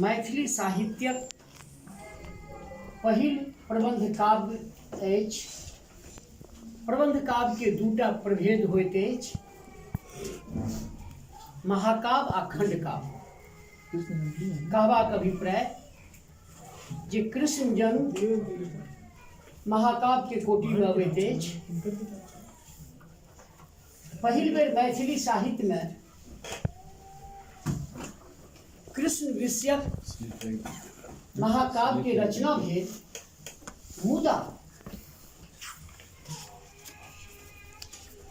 मैथिली साहित्यक पहिल प्रबन्ध काव्य अछि। प्रबन्ध काव्यके दूटा प्रभेद होइत अछि, महाकाव्य आ खण्डकाव्य। कहबाक अभिप्राय जे कृष्ण जन्म महाकाव्यके कोटिमे अबैत अछि। पहिल बेर मैथिली साहित्यमे कृष्ण विषयक महाकाव्यके रचना भेल, मुदा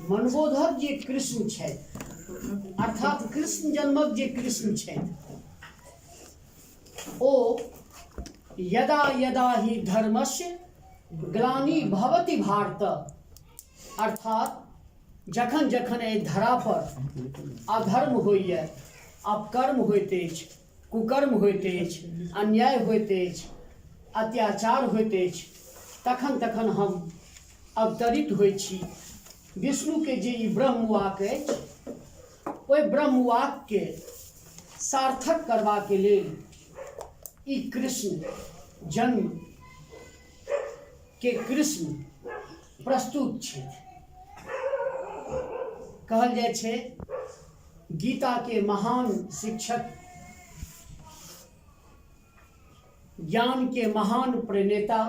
मनबोधक जे कृष्ण छथि, अर्थात कृष्ण जन्मक जे कृष्ण छथि, ओ यदा यदा ही धर्मस्य ग्लानि भवति भारत, अर्थात जखन जखन एहि धरा पर अधर्म होइए, अपकर्म होइत अछि, कुकर्म होइत अछि, अन्याय होइत अछि, अत्याचार होइत अछि, तखन तखन हम अवतरित होइ छी। विष्णुके जे ई ब्रह्मवाक अछि, ओहि ब्रह्मवाकके सार्थक करबाके लेल ई कृष्ण जन्म के कृष्ण प्रस्तुत छथि। कहल जाइ छै गीता के महान शिक्षक, ज्ञान के महान प्रणेता,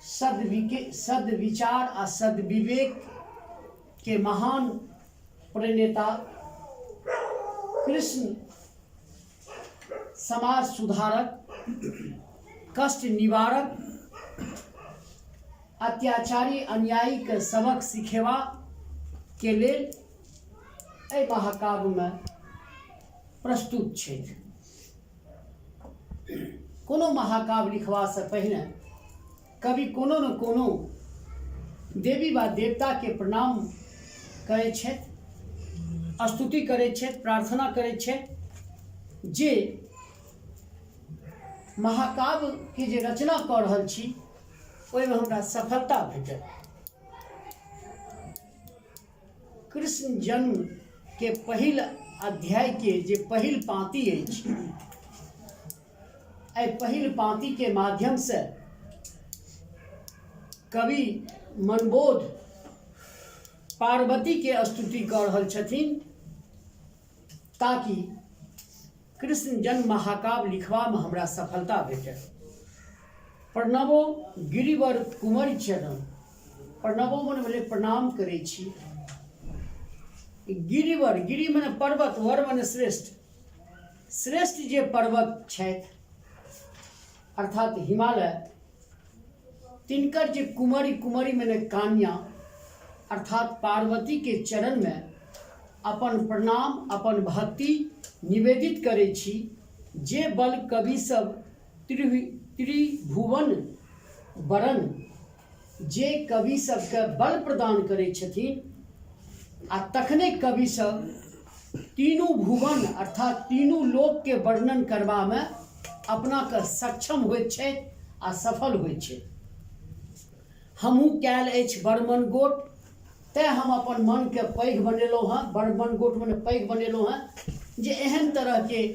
सद्विचार आ सद्विवेक के महान प्रणेता कृष्ण समाज सुधारक, कष्ट निवारक, अत्याचारी अन्यायीके सबक सिखेबा के लेल एहि महाकाव्यमे प्रस्तुत छथि। कोनो महाकाव्य लिखबासँ पहिने कवि कोनो ने कोनो देवी वा देवताके प्रणाम करै छथि, स्तुति करै छथि, प्रार्थना करै छथि जे महाकाव्यके जे रचना कऽ रहल छी ओहिमे हमरा सफलता भेटत। कृष्ण जन्मके पहिल अध्यायके जे पहिल पाँति अछि, एहि पहिल पाँतिके माध्यमसँ कवि मनबोध पार्वतीके स्तुति कऽ रहल छथिन ताकि कृष्ण जन्म महाकाव्य लिखबामे हमरा सफलता भेटय। प्रणवो गिरिवर कुमरि चरण, प्रणवो मने भेलै प्रणाम करै छी, गिरिवर, गिरि मने पर्वत, वर मने श्रेष्ठ, श्रेष्ठ जे पर्वत छथि अर्थात हिमालय, तिनकर जे कुमरि, कुमरि मने कान्या अर्थात पार्वती के चरण में अपन प्रणाम, अपन भक्ति निवेदित करै छी। जे बल कवि सब त्रिभुवन वरण, जे कवि सबके बल प्रदान करै छथिन आ तखने कवि सब तीनू भुवन अर्थात तीनू लोकके वर्णन करबामे अपनाके सक्षम होइत छथि आ सफल होइत छथि। हमहूँ कयल अछि बड़ मन गोट, तेँ हम अपन मनके पैघ बनेलहुँ हँ, बड़ मन गोट मने पैघ बनेलहुँ हँ जे एहन तरहके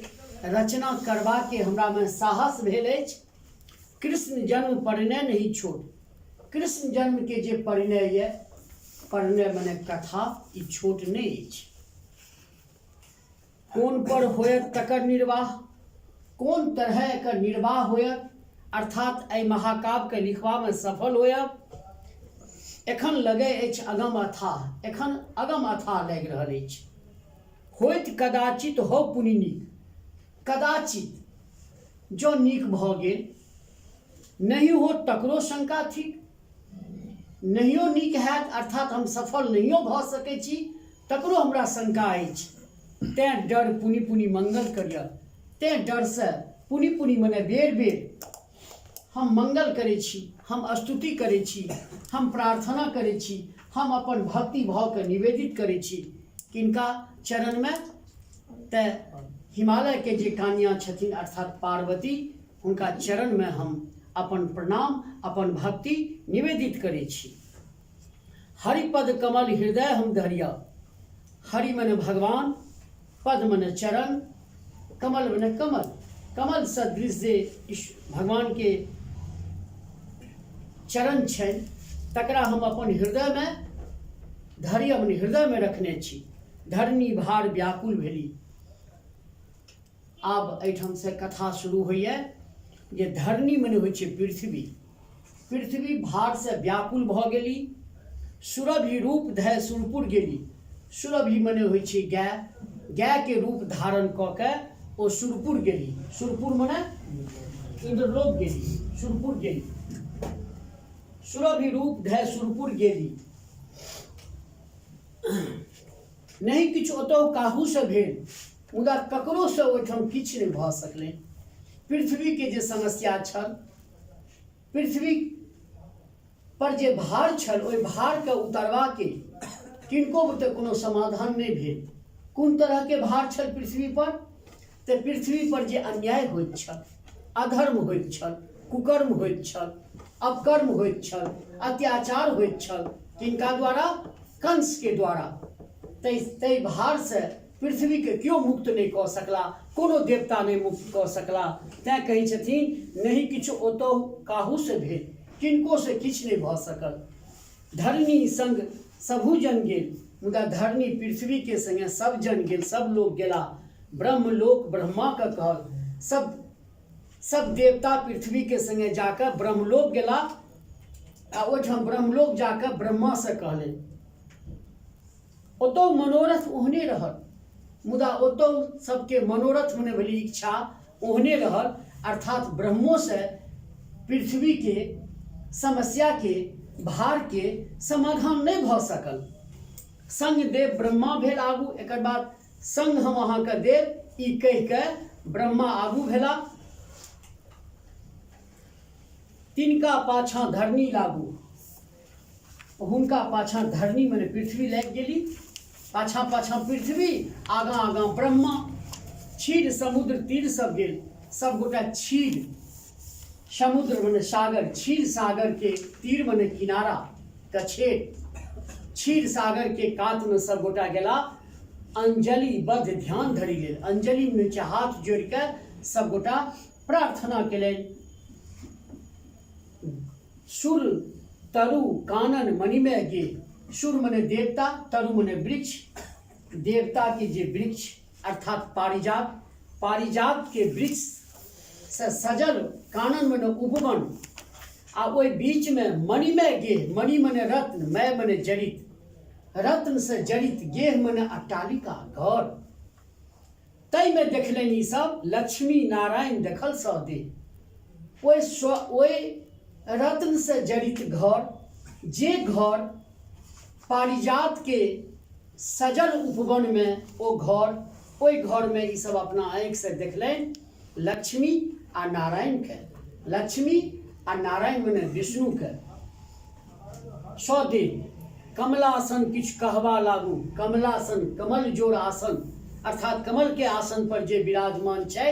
रचना करबाके हमरामे साहस भेल अछि। कृष्ण जन्म परिणय नहि छोट, कृष्ण जन्मके जे परिणय यऽ, परिणय मने कथा, ई छोट नहि अछि। कोन पर होयत तकर निर्वाह, कोन तरहे एकर निर्वाह होयत, अर्थात एहि महाकाव्यके लिखबामे सफल होयब, एखन लगै अछि अगम अथाह, एखन अगम अथाह लागि रहल अछि। होइत कदाचित हो पुनि नीक, कदाचित जँ नीक भऽ गेल, नहि हो तकरो शंका थिक। नहियो नीक हैत अर्थात हम सफल नहियो भऽ सकै छी तकरो हमरा शंका अछि। तेँ डर पुनि पुनि मंगल करिय, तेँ डरसँ पुनि पुनि मने बेर बेर हम मंगल करै छी, हम स्तुति करै छी, हम प्रार्थना करै छी, हम अपन भक्ति भावके निवेदित करै छी किनका चरणमे? तऽ हिमालयके जे कान्या छथिन अर्थात पार्वती, हुनका चरणमे हम अपन प्रणाम, अपन भक्ति निवेदित करै छी। हरिपद कमल हृदय हम धरिय, हरि मने भगवान, पद मने चरण, कमल मने कमल, कमल सदृश जे भगवान के चरण छनि तकरा हम अपन हृदयमे धरि अपन हृदयमे रखने छी। धरणी भार व्याकुल भेली। आब एहिठामसँ कथा शुरू होइए जे धरणी मने होइ छै पृथ्वी। पृथ्वी भारसँ व्याकुल भऽ गेली। सुरभि रूप धय सुरपुर गेली। सुरभि मने होइ छै गाय, गायके रूप धारण कऽ के ओ सुरपुर गेली। सुरपुर मने इन्द्रलोक गेली, सुरपुर गेली। सुरभि रूप धय सुरपुर गेली। नहि किछु ओतहु काहूसँ भेल, मुदा ककरोसँ ओहिठाम किछु नहि भऽ सकलै। पृथ्वीके जे समस्या छल, पृथ्वी पर जे भार छल, ओहि भारके उतारबाके किनको बुते कोनो समाधान नहि भेल। कोन तरहके भार छल पृथ्वी पर? तऽ पृथ्वी पर जे अन्याय होइत छल, अधर्म होइत छल, कुकर्म होइत छल, अपकर्म होइत छल, अत्याचार होइत छल, किनका द्वारा? कंसके द्वारा। ताहि ताहि भारसँ पृथ्वीके केओ मुक्त नहि कऽ सकला, कोनो देवता नहि मुक्त कऽ सकला। तैँ कहै छथिन नहि किछु ओतहु काहूसँ भेल, किनकोसँ किछु नहि भऽ सकल। धरणी संग सबहु जन गेल, मुदा धरणी पृथ्वीके संगे सब जन गेल, सब लोक गेला। ब्रह्मलोक ब्रह्माके कहल, सब सब देवता पृथ्वीके संगे जाकऽ ब्रह्मलोक गेला आ ओहिठाम ब्रह्मलोक जाकऽ ब्रह्मासँ कहलनि। ओतहु मनोरथ ओहने रहल, मुदा ओतहु सबके मनोरथ मने भेलै इच्छा ओहने रहल, अर्थात ब्रह्मोसँ पृथ्वीके समस्याके भारके समाधान नहि भऽ सकल। संग देव ब्रह्मा भेल आगू, एकर बाद संग हम अहाँके देव ई कहि कऽ ब्रह्मा आगू भेला। तिनका पाछाँ धरणी लागू, हुनका पाछाँ धरणी मने पृथ्वी लागि गेली। पाछाँ पाछाँ पृथ्वी, आगाँ आगाँ ब्रह्मा। क्षीर समुद्र तीर सब गेल, सब गोटा क्षीर समुद्र मने सागर, क्षीर सागर के तीर मने किनारा कछेर, क्षीर सागर के कात में सब गोटा गेला। अंजलि बद्ध ध्यान धरि लेल, अंजलि में हाथ जोड़ि के सब गोटा प्रार्थना केलनि। सुर तरु कानन मणिमय गे, सुर मने देवता, तरु मने वृक्ष, देवता के जे वृक्ष अर्थात पारिजात, पारिजात के वृक्ष से सजल कानन मने उपवन, आ ओहि बीच में मणिमय गेह, मणि मने रत्न, मय मने जड़ित, रत्न से जड़ित गेह मने अट्टालिका घर, ताहिमे देखलनि ई सब लक्ष्मी नारायण देखल सहदेह। ओहि स्व ओहि रत्नसँ जड़ित घर, जे घर पारिजातके सजल उपवनमे ओ घर, ओहि घरमे ई सब अपना आँखिसँ देखलनि लक्ष्मी आ नारायणके, लक्ष्मी आ नारायण मने विष्णुके। सदेह कमलासन किछु कहबा लागू, कमलासन कमल जोड़ आसन, अर्थात कमल के आसन पर जे विराजमान छै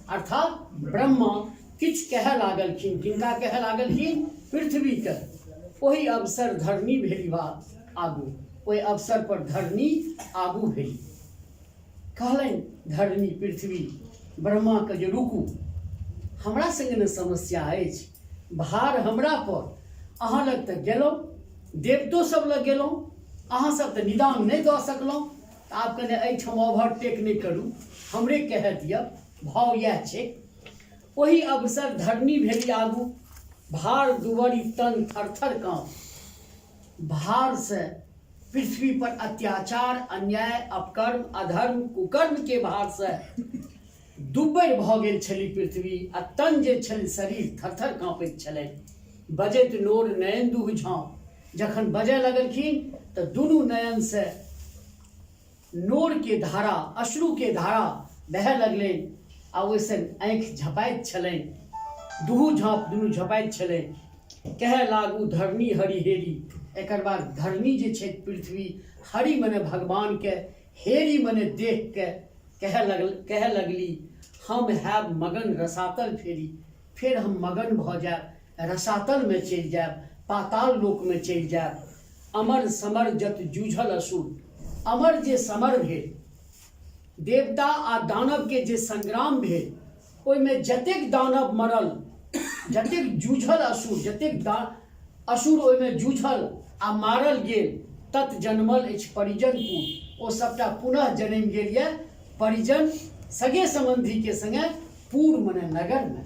अर्थात ब्रह्मा किछु कहय लागलखिन। किनका कहय लागलखिन? पृथ्वी के। ओहि अवसर धरणी भेली बा आगू, ओहि अवसर पर धरणी आगू भेली। कहलनि धरणी पृथ्वी ब्रह्मा के जे रुकू, हमरा संगे ने समस्या अछि, भार हमरा पर, अहाँ लग तऽ गेलहुँ, देवतो सब लग गेलहुँ, अहाँ सब तऽ निदान नहि दऽ सकलहुँ, तऽ आब कने एहिठाम ओवरटेक नहि करू, हमरे कहय दिअ, भाव इएह छै। ओहि अवसर धरणी भेली आगू, भार दुबरी तन थरथर काँप, भारसँ पृथ्वी पर अत्याचार, अन्याय, अपकर्म, अधर्म, कुकर्म के भारसँ दुब्बर भऽ गेल छली पृथ्वी आ तन जे छल शरीर थरथर काँपैत छलै। बजैत नोर नयन दुहु झाँप, जखन बजय लगलखिन तऽ दुनू नयनसँ नोर के धारा, अश्रु के धारा बहय लगलनि आ ओहिसँ आँखि झपाइत छलनि, दुहु झाँप दुनू झपाइत छलनि। कहय लागू धरनी हरि हेरी, एकर बाद धरनी जे छै पृथ्वी, हरि मने भगवानके, हेरी मने देखके कहय लगली हम हैब मगन रसातल फेरी, फेर हम मगन भऽ जायब, रसातलमे चलि जायब, पाताल लोकमे चलि जायब। अमर समर जत जूझल असुर, अमर जे समर भेल, देवता आ दानवके जे संग्राम भेल, ओहिमे जतेक दानव मरल, जतेक जूझल असुर, जतेक दा असुर ओहिमे जूझल आ मारल गेल, तत जनमल अछि परिजनपुर। ओ सबटा पुनः जनमि गेल यऽ परिजन सगे सम्बन्धीके सङ्गे पुर मने नगरमे।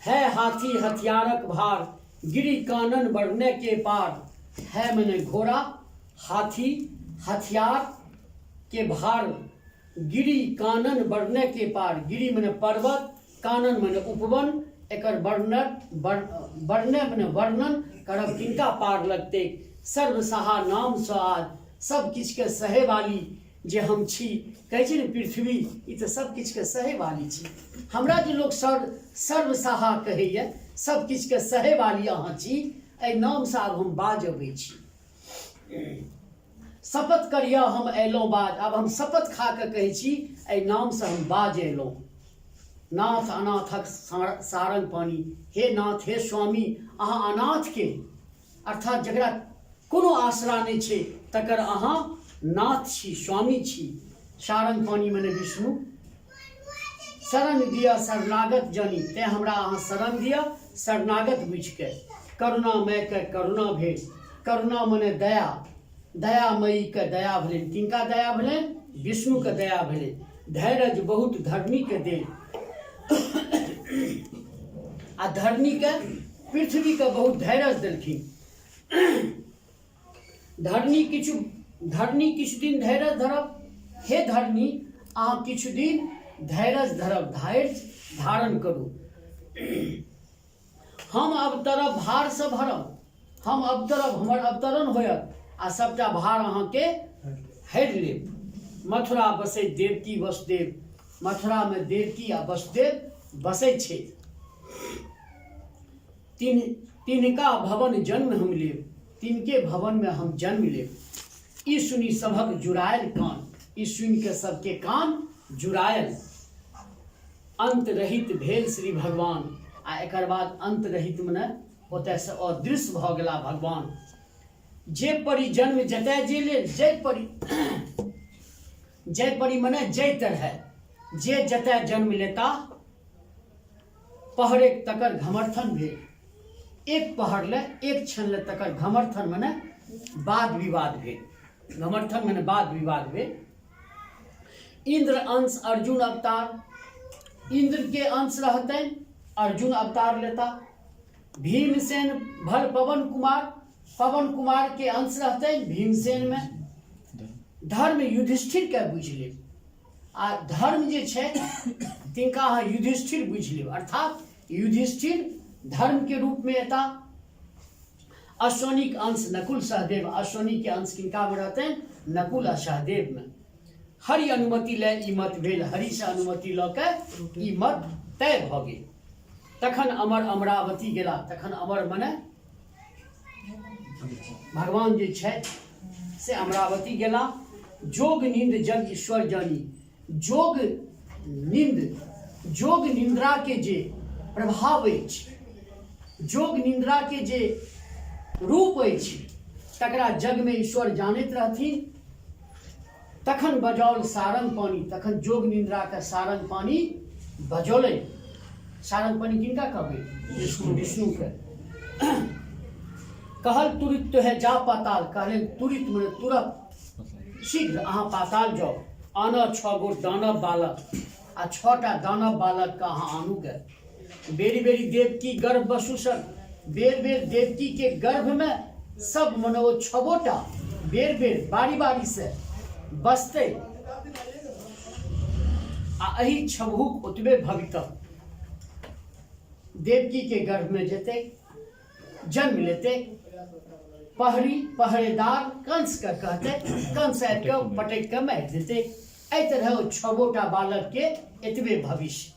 है हाथी हथियारक भार, गिरि कानन बढ़ने के पार। है मने घोड़ा, हाथी, हथियार के भार, गिरि कानन बढ़ने के पार। गिरि मने पर्वत, कानन मने उपवन, एकर वर्णन वर्णन मने वर्णन करब किनका पार लगतै। सर्वसहा नामसँ आज सब किछुके सहे वाली जे हम छी, कहै छै ने पृथ्वी ई तऽ सब किछुके सहे वाली छी। हमरा जे लोक सर्वसहा कहैए, सब किछुके सहे वाली अहाँ छी, एहि नामसँ आब हम बाज अबै छी। शपथ करिअ हम अयलहुँ बाज, आब हम शपथ खा कऽ कहै छी एहि नामसँ हम बाज अयलहुँ। नाथ अनाथक सारंग पानी, हे नाथ हे स्वामी, अहाँ अनाथके अर्थात जकरा कोनो आसरा नहि छै तकर अहाँ नाथ छी, स्वामी छी। सारंग पानी मने विष्णु। शरण दिअ शरणागत जनी, तेँ हमरा अहाँ शरण दिअ शरणागत बुझिके। करुणामय के करुणा भेल, करुणा मने दया, दयामयी के दया भेलनि। किनका दया भेलनि? विष्णु के दया भेलनि। धैर्य बहुत धरणी के देल, आ धरणी के पृथ्वी के बहुत धैर्य देलखिन। धरणी किछु, धरणी किछु दिन धैर्य धरब, हे धरणी अहाँ किछु दिन धैर्य धरब, धैर्य धारण करू। हम अवतरब भारसँ भरब, हम अवतरब, हमर अवतरण होयत आ सबटा भार अहाँके हरि लेब। मथुरा बसै देवकी वसुदेव, मथुरामे देवकी आ वसुदेव बसै छथि। तिनका भवन जन्म हम लेब, तिनके भवनमे हम जन्म लेब। ई सुनि सभक जुड़ायल कान, ई सुनि कऽ सबके कान जुड़ायल। अंत रहित भेल श्री भगवान, आ एकर बाद अंत रहित मने ओतयसँ अदृश्य भऽ गेला भगवान। जे परि जन्म जतय जे लेल, जय परि, जय परि मने जय तरह जे जतय जन्म लेता, पहरेक तकर घमर्थन भेल। एक पहर ले, एक क्षण ले तकर घमर्थन मने वाद विवाद भेल, घमर्थन मने वाद विवाद भेल। इंद्र अंश अर्जुन अवतार, इंद्र के अंश रहतनि अर्जुन अवतार लेता। भीमसेन भल पवन कुमार, पवन कुमार के अंश रहतनि भीमसेन में। धर्म युधिष्ठिर के बुझि लेब, आ धर्म जे छै तिनका अहाँ युधिष्ठिर बुझि लेब, अर्थात युधिष्ठिर धर्म के रूप में एता। अश्वनी के अंश नकुल सहदेव, अश्वनी के अंश किनका में रहतनि? नकुल आ सहदेव में। हरि अनुमति ले ई मत भेल, हरि से अनुमति लऽ के ई मत तय भऽ गेल। तखन अमर अमरावती गेला, तखन अमर मने भगवान जे छथि से अमरावती गेला। जोग नींद जग ईश्वर जानी, जोग नींद, जोग निंद्रा के जे प्रभाव अछि, जोग निंद्रा के जे रूप अछि, तकरा जग में ईश्वर जानैत रहथिन। तखन बजौल सारंग पानी, तखन जोग निंद्रा के सारंग पानी बजौलनि। सारंग पानी किनका कहबै? विष्णु, विष्णु के। कहल तुरित तो है जा पाताल, कहलनि तुरित मने तुरंत शीघ्र अहाँ पाताल जाउ, आन 6 गोट दानव बालक, आ 6टा दानव बालक के अहाँ आनू गे। बेरी बेरी देवकी गर्भ बसु सर, बेर बेर देवकी के गर्भ में सब मने ओ 6गोटा बेर बेर बारी बारी से बसते, आ एहि छबहुक ओतबे भवितव्य। देवकी के गर्भ में जेते जन्म लेते, पहरी पहरेदार कंस के कहते, कंस आबि के पटकि के मारि देते। एहि तरह ओ 6गोटा बालक के एतबे भविष्य।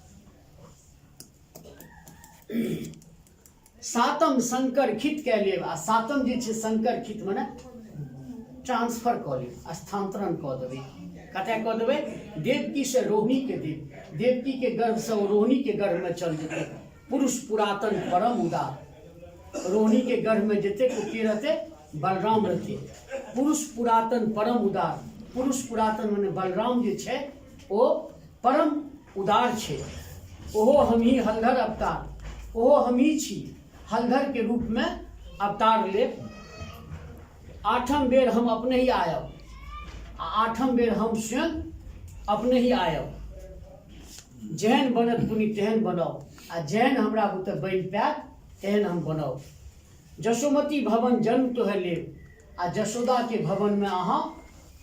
सातम शंकर खित कए लेब, आ सातम जे छै शंकर खित मने ट्रांसफर कऽ लेब, स्थानांतरण कऽ देबै। कतय कऽ देबै? देवकी से रोहिणी के देव, देवकी के गर्भ से ओ रोहिणी के गर्भ में चल जेतै। पुरुष पुरातन परम उदार, रोहिणी के गर्भ में जेतै ओ के रहतै? बलराम रहतै। पुरुष पुरातन परम उदार। पुरुष पुरातन मने बलराम जे छै ओ परम उदार छै। ओहो हमही हलधर अवतार, ओहो हमही छी, हलधर के रूप में अवतार लेब। आठम बेर हम अपने ही आयब आ आठम बेर हम स्वयं अपने ही आयब। जेहन बनत पुनि तेहन बनाउ आ जेहन हमरा बुते बनि पायत तेहन हम बनाउ। जसोमती भवन जन्म तोहे लेब आ जसोदा के भवन में अहाँ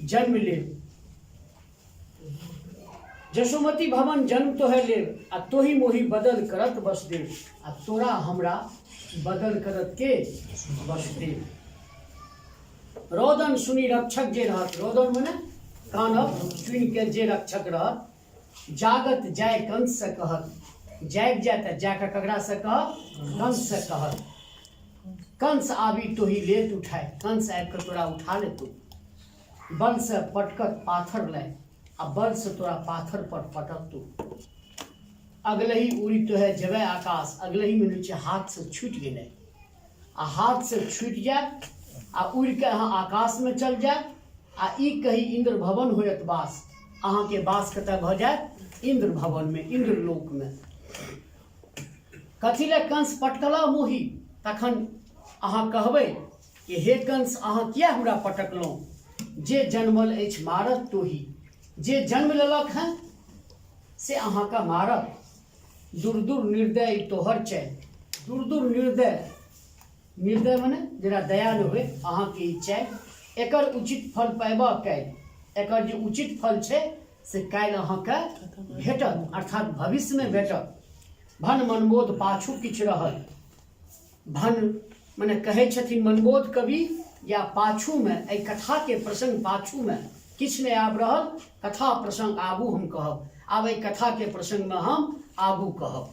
जन्म लेब। जसोमती भवन जन्म तोहे लेब आ तोही मोही बदल करत वसुदेव आ तोरा हमरा बदल करत के वसुदेव। रोदन सुनी रक्षक जे रहत, रोदन मने कानब सुनि के जे रक्षक रहत, जागत जाय कंस से कहत, जागि जाय तऽ जाके ककरा से कहत, कंस से कहत। कंस आबी तोही लेत उठाय, कंस आबि कऽ तोरा उठा लेतौ। बल से पटकत पाथर लाय आ बल से तोरा पाथर पर पटकतौ। अगलही उड़ि तोहे जेबै आकाश, अगलही में नीचे हाथ से छूटि गेलै आ हाथ से छूटि जायत आ उड़ि के अहाँ आकाश में चल जायत आ ई कही इंद्र भवन होयत वास, अहाँके वास कतऽ भऽ जायत, इंद्र भवन में, इंद्र लोक में। कथी लए कंस पटकला मोही, तखन अहाँ कहबै कि हे कंस अहाँ किया हमरा पटकलहुँ, जे जन्मल अछि मारत तोही, जे जन्म लेलक हँ से अहाँके मारत। दूर दूर निर्दय तोहर चैन, दूर दूर निर्दय, निर्दय मने जरा दया नहि होय अहाँके ई चैन, एकर उचित फल पायबह काल्हि, एकर जे उचित फल छै से काल्हि अहाँके भेटत, अर्थात भविष्यमे भेटत। भन मनबोध पाछू किछु रहल, भन मने कहै छथिन मनबोध कवि या पाछूमे एहि कथाके प्रसंग पाछूमे किछु नहि आबि रहल, कथा प्रसंग आगू हम कहब, आब एहि कथाके प्रसंगमे हम आगू कहब।